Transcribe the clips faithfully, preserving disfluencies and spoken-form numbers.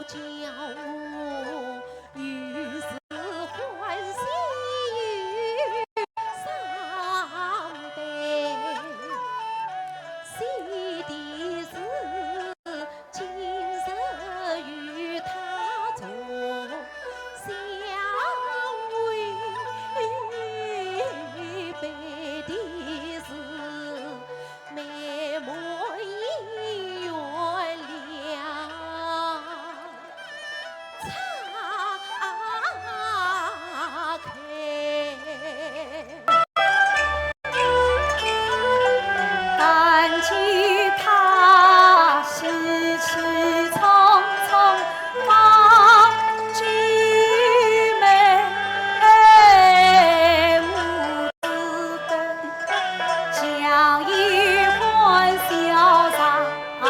叫我有时欢喜有伤悲，喜的是今日与他重相会，悲的是 眉目已远了岔开。但见他喜气冲冲望进门。 将衣冠笑上回。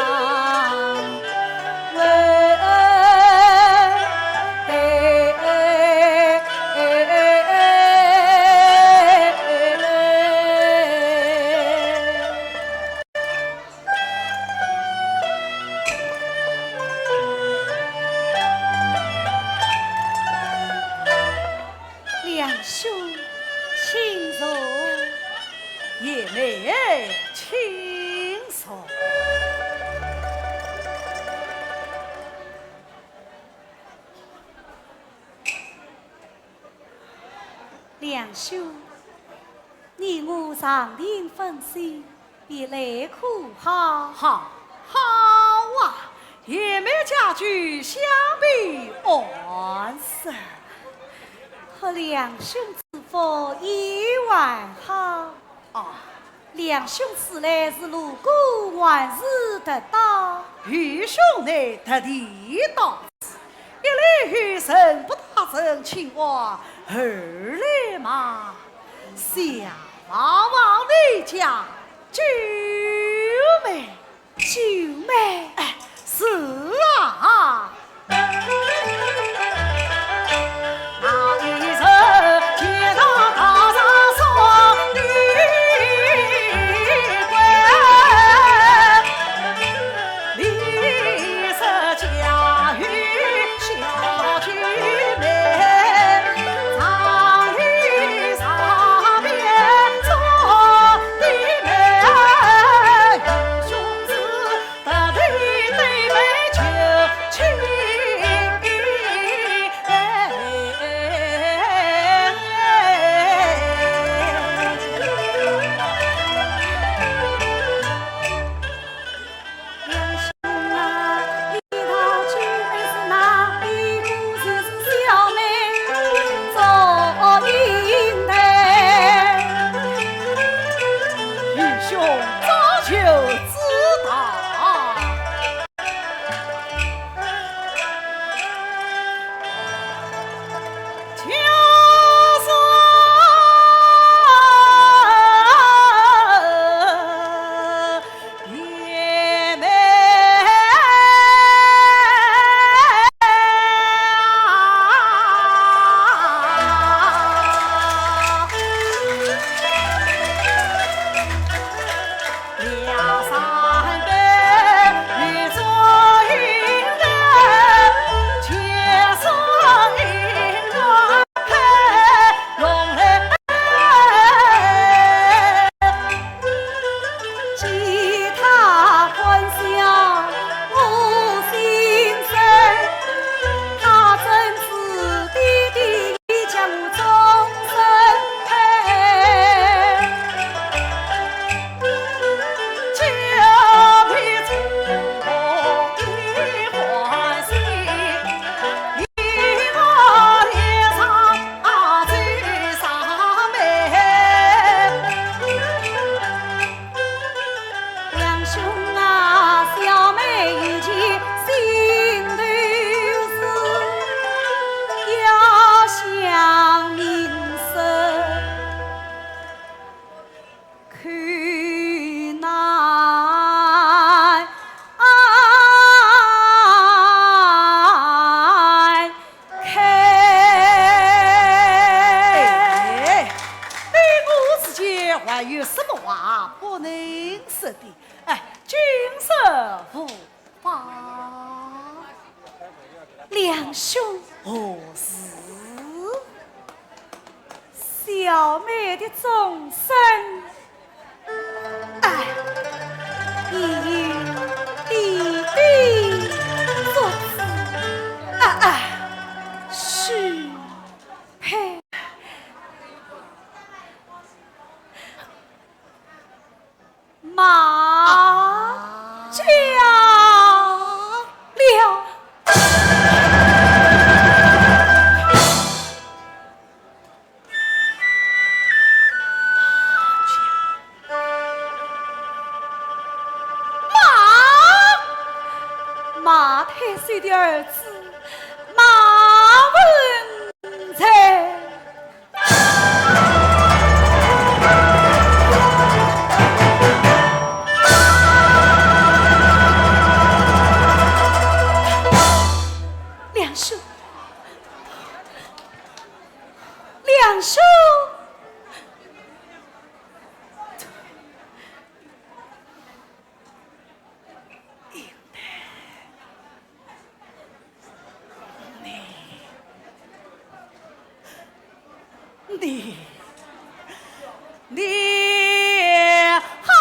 梁兄，请坐。贤妹，请坐。梁兄，你我常年分心， 别来可好？好，好啊，贤妹家居想必安生。和梁兄之福意还好。啊。梁兄此来是路过，还是特到？愚兄乃特地到此，一来与陈伯大人请安，二来嘛，想望望你家 九妹。九妹？哎，是啊。梁兄，何事？小妹的终身，哎，已由爹爹作主，啊啊，许配。 马家了。马，马太岁的儿子马文才。 梁兄，梁兄。 你，你，你好！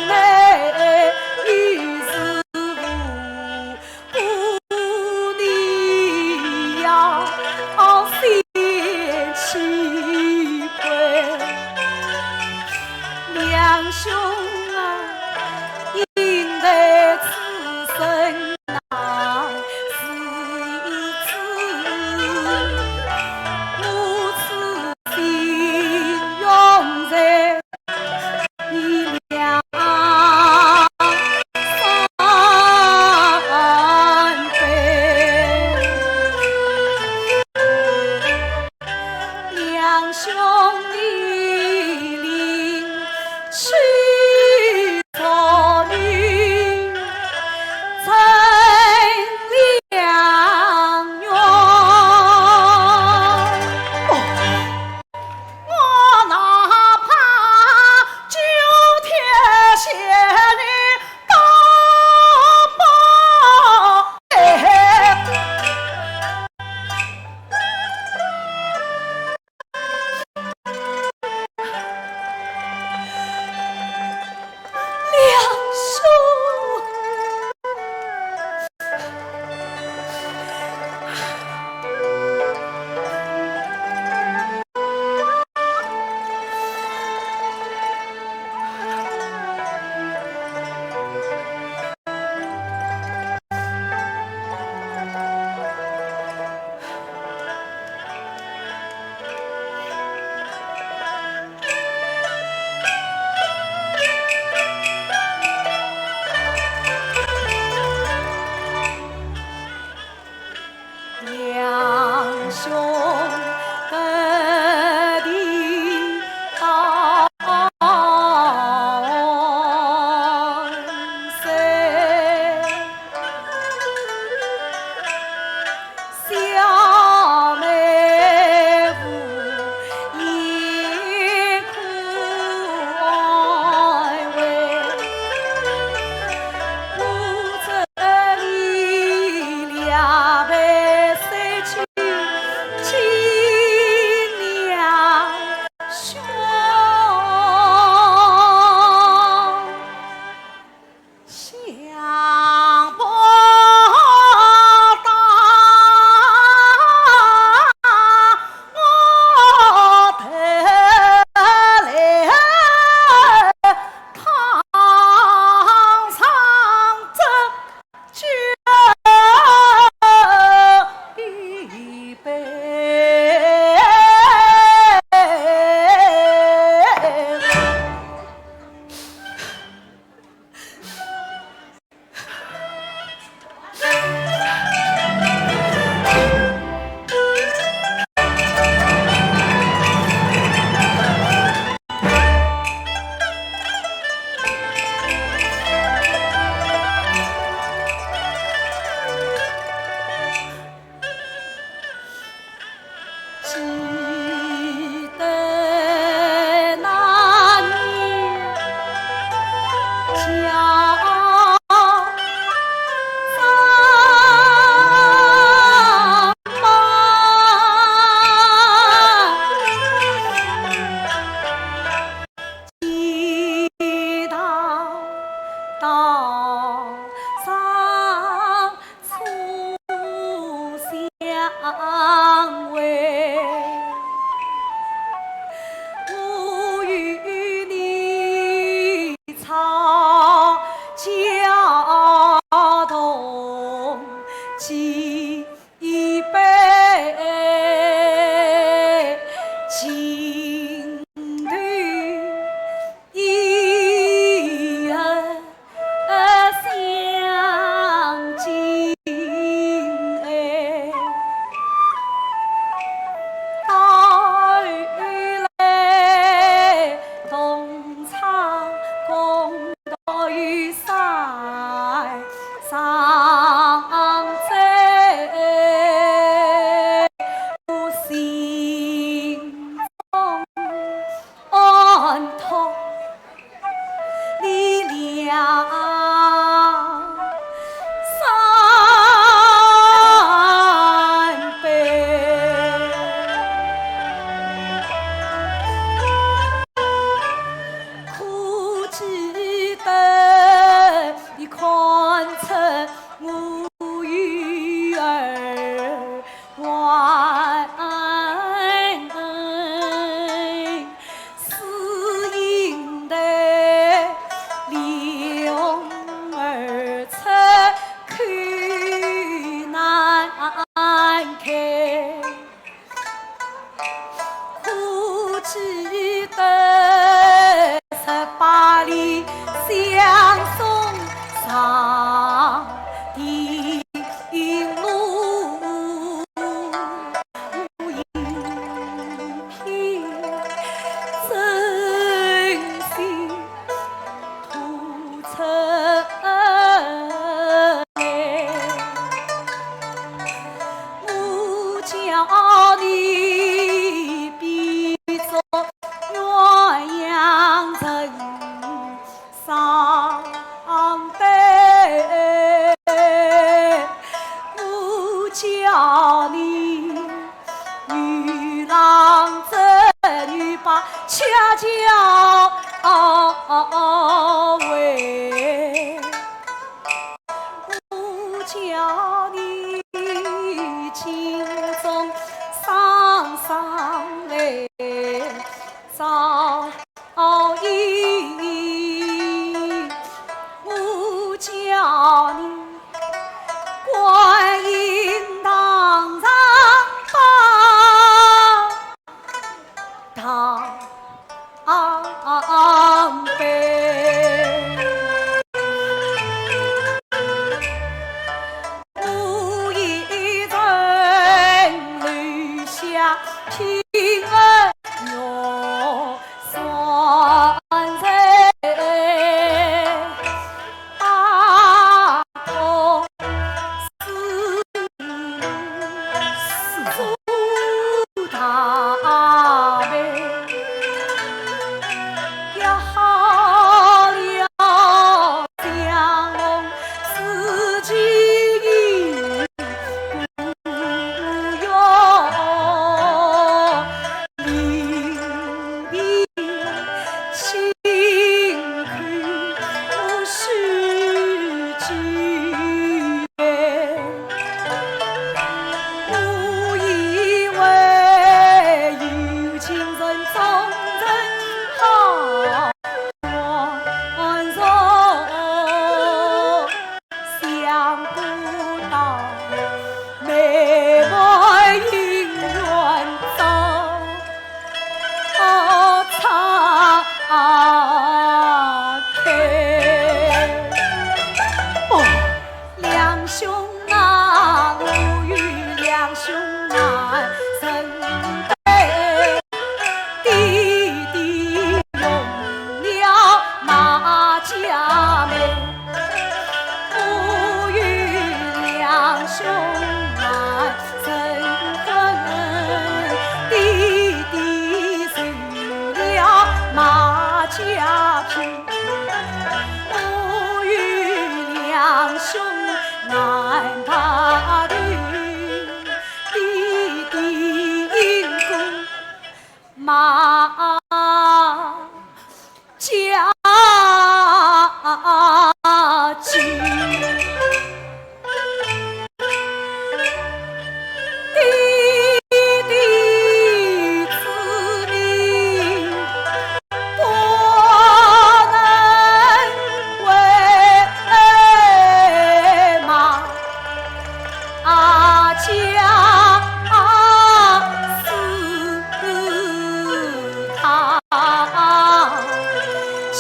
妹与师父，你要先去归。两兄啊，应得此生难，如此我此心永在 你两三杯。两兄弟临去，做你成良缘。哦， 我哪怕九天仙女都不配。梁兄。 两兄弟到山。 小妹无言可安慰，我这里两杯水去清两胸。 想不到我得来堂上这酒一杯。相送上天路，一片真心吐出来。我叫你比作 鸳鸯成双对，我叫你与郎织女把恰巧会。 我叫你心中双双来照应，我叫你观音堂上把 当杯。我一人留下平安玉山财，八个 四四大杯，要好了相逢自己饮，不要 想不到妹妹姻缘早，哦，岔开。哦，两兄啊，我与两兄难成对。 爹爹用了马家命，我与两兄难成婚。爹爹成了马家聘，我与两兄难把对。爹爹因公 马家进。爹爹之命不能违。 啊，家事他亲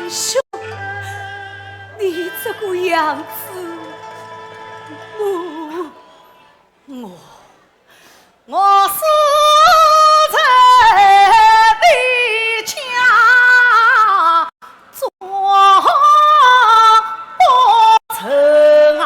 兄，你这个样子，我，我，我死在你家中不成啊！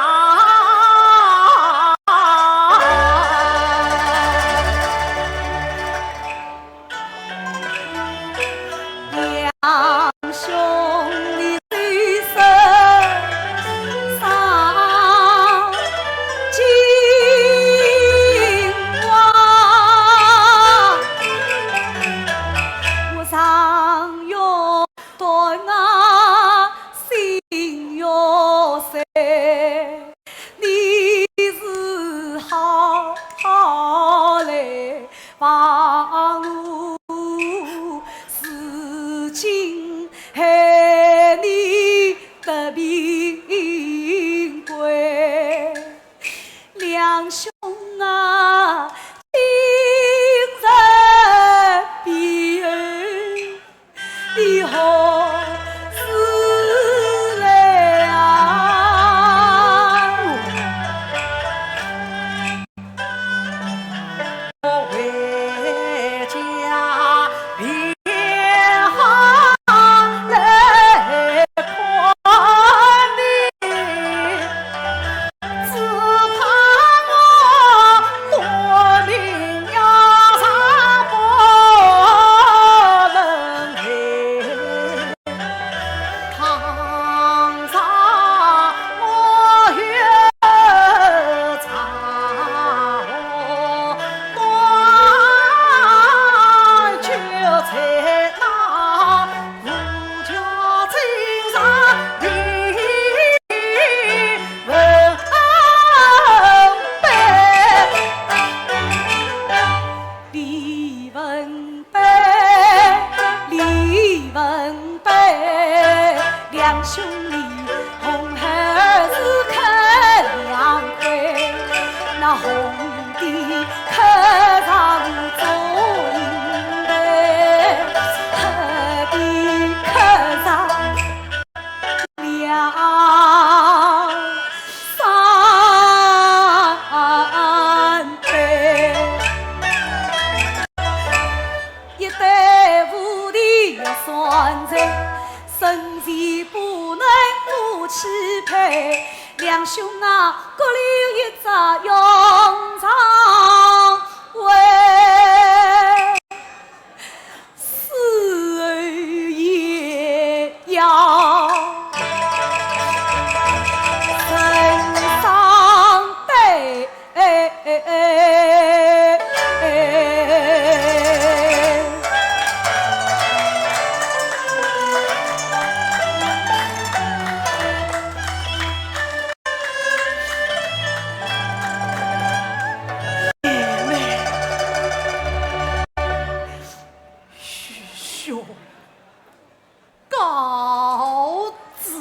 告辞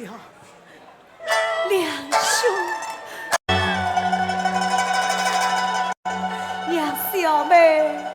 了。梁兄，杨小妹，